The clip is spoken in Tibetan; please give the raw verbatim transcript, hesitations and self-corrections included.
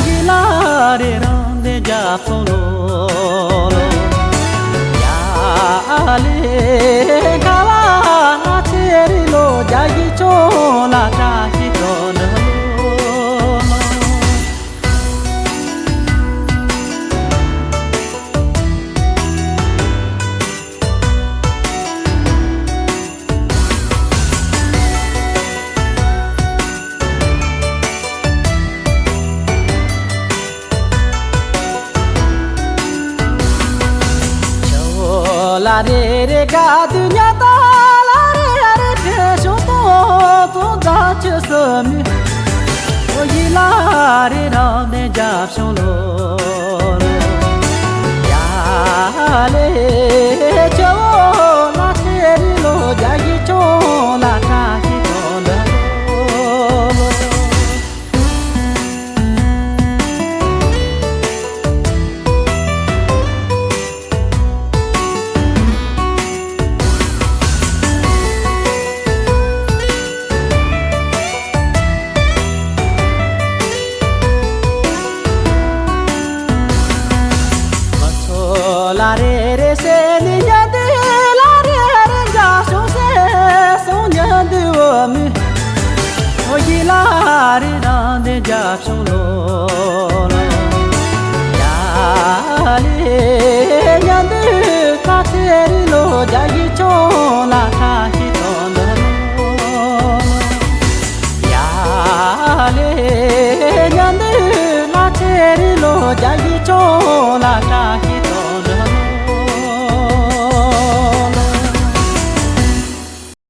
ཡི་ལ་རེ་རང་དེ་རྒྱབ་སོང་ལོ་ལོ། ཡ་ལེ་ཁ་བ་ལ་ཚེ་རི་ལོ་རྒྱ་ཡི་ཅོ་ལ་བཀྲ་ཤིས་དོ་ནི་ལོ་ལོ། ལ་རེ་རེ་ག་དུ་ཉ་ད་ལ་རེ་རེ་དེ་ཤོ་ཏོ་ཏོ་ཛ་ཆུ་སུ་མི། ཨོ་ཡི་ལ་རེ་རང་ནས་རྒྱབ་ཤོང་ལོ། ཡ་ལེ་ཆོ་ལ་ཚེ་རི་ལོ་རྒྱ་ཡི་ཅོ་ལ་བཀྲ་ཤིས་དོ་ལོ། ལ་རེ་རེ་སེ་ནི་ཉ་དེ་ལ་རེ་རེ་འཇའ་ཤོག་སེ་སོང་ཉ་དེ་བ་མི། ཨོ་ཡི་ལ་རེ་རང་དེ་རྒྱབ་ཤོང་ལོ་ལོ། ཡ་ལེ་ཉ་དེ་ཁ་ཚེ་རི་ལོ་རྒྱ་ཡི་ཅོ་ལ་བཀྲ་ཤིས་དོ་ལོ་ལོ། ཡ་ལེ་ཉ་དེ་ལ་ཚེ་རི་ལོ་རྒྱ་ཡི་ཅོ་